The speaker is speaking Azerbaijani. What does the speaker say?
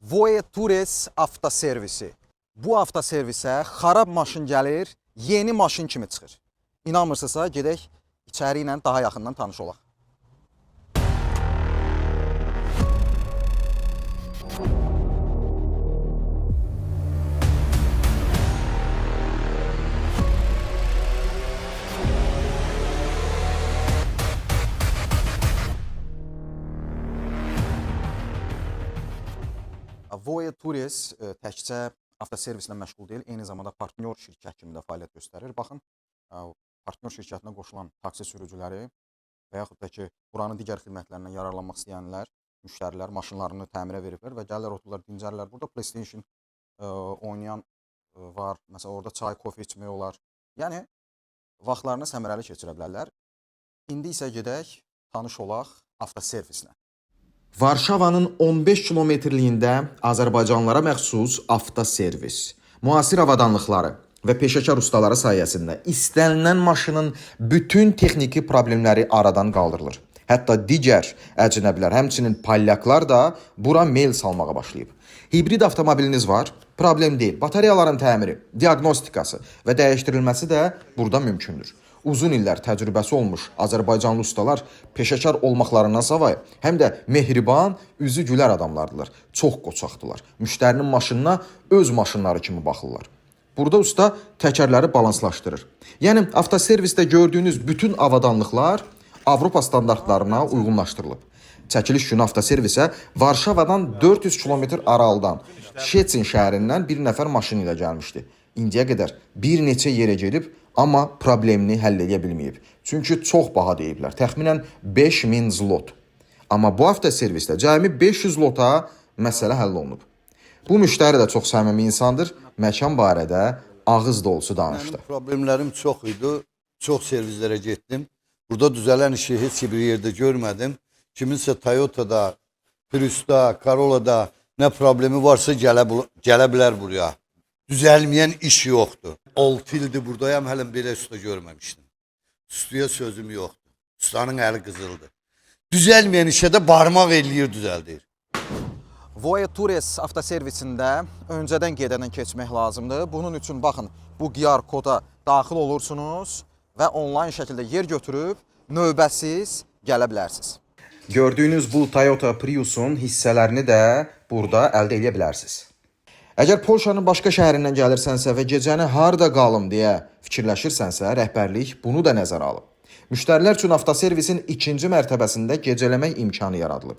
Voe Toures avtoservisi. Bu avtoservisə xarab maşın gəlir, yeni maşın kimi çıxır. İnanmırsınızsa gedək içəri ilə daha yaxından tanış olaq. Voe Toures təkcə avtoservislə məşğul deyil, eyni zamanda partnyor şirkət kimi də fəaliyyət göstərir. Baxın, partnyor şirkətinə qoşulan taksi sürücüləri və yaxud da ki, buranın digər xidmətlərindən yararlanmaq istəyənlər, müştərilər maşınlarını təmirə veriblər və gəlirlər, otururlar, dincəlirlər. Burada PlayStation oynayan var. Məsələn, orada çay, kofe içmək olar. Yəni vaxtlarını səmərəli keçirə bilərlər. İndi isə gedək tanış olaq avtoservislə. Varşavanın 15 kilometrliyində Azərbaycanlılara məxsus avtoservis. Müasir avadanlıqları və peşəkar ustaları sayəsində istənilən maşının bütün texniki problemləri aradan qaldırılır. Hətta digər əcnəbilər, həmçinin polyaklar da bura meyl salmağa başlayıb. Hibrid avtomobiliniz var? Problem deyil. Batareyaların təmiri, diaqnostikası və dəyişdirilməsi də burada mümkündür. Uzun illər təcrübəsi olmuş Azərbaycanlı ustalar peşəkar olmaqlarından savayı həm də mehriban, üzü gülər adamlardılar. Çox qoçaqdılar. Müştərinin maşınına öz maşınları kimi baxırlar. Burada usta təkərləri balanslaşdırır. Yəni avtoservisdə gördüyünüz bütün avadanlıqlar Avropa standartlarına uyğunlaşdırılıb. Çəkiliş günü avtoservisə Varşavadan 400 kilometr aralıdan Şetsin şəhərindən bir nəfər maşın ilə gəlmişdi. İndiyə qədər bir neçə yerə gedib, amma problemini həll edə bilməyib. Çünki çox baha deyiblər. Təxminən 5000 zlot. Amma bu avtoservisdə cəmi 500 zlota məsələ həll olunub. Bu müştəri də çox səmimi insandır. Məkan barədə ağız dolusu danışdı. Mənim problemlərim çox idi. Çox servislərə getdim. Burada düzələn işi heç bir yerdə görmədim. Kiminsə Toyota'da, Prius'da, Corolla'da nə problemi varsa gələ bilər buraya. Düzəlməyən iş yoxdur. 6 ildir buradayam, hələ belə usta görməmişdim. Ustaya sözüm yoxdur. Ustanın əli qızıldır. Düzəlməyən işə də barmaq eləyir, düzəldir. Voe Toures avtoservisində öncədən gedəndən keçmək lazımdır. Bunun üçün baxın, bu QR koda daxil olursunuz və onlayn şəkildə yer götürüb növbəsiz gələ bilərsiniz. Gördüyünüz bu Toyota Prius-un hissələrini də burada əldə edə bilərsiniz. Əgər Polşanın başqa şəhərindən gəlirsənsə və gecəni harda qalım deyə fikirləşirsənsə, rəhbərlik bunu da nəzərə alıb. Müştərilər üçün avtoservisin ikinci mərtəbəsində gecələmək imkanı yaradılıb.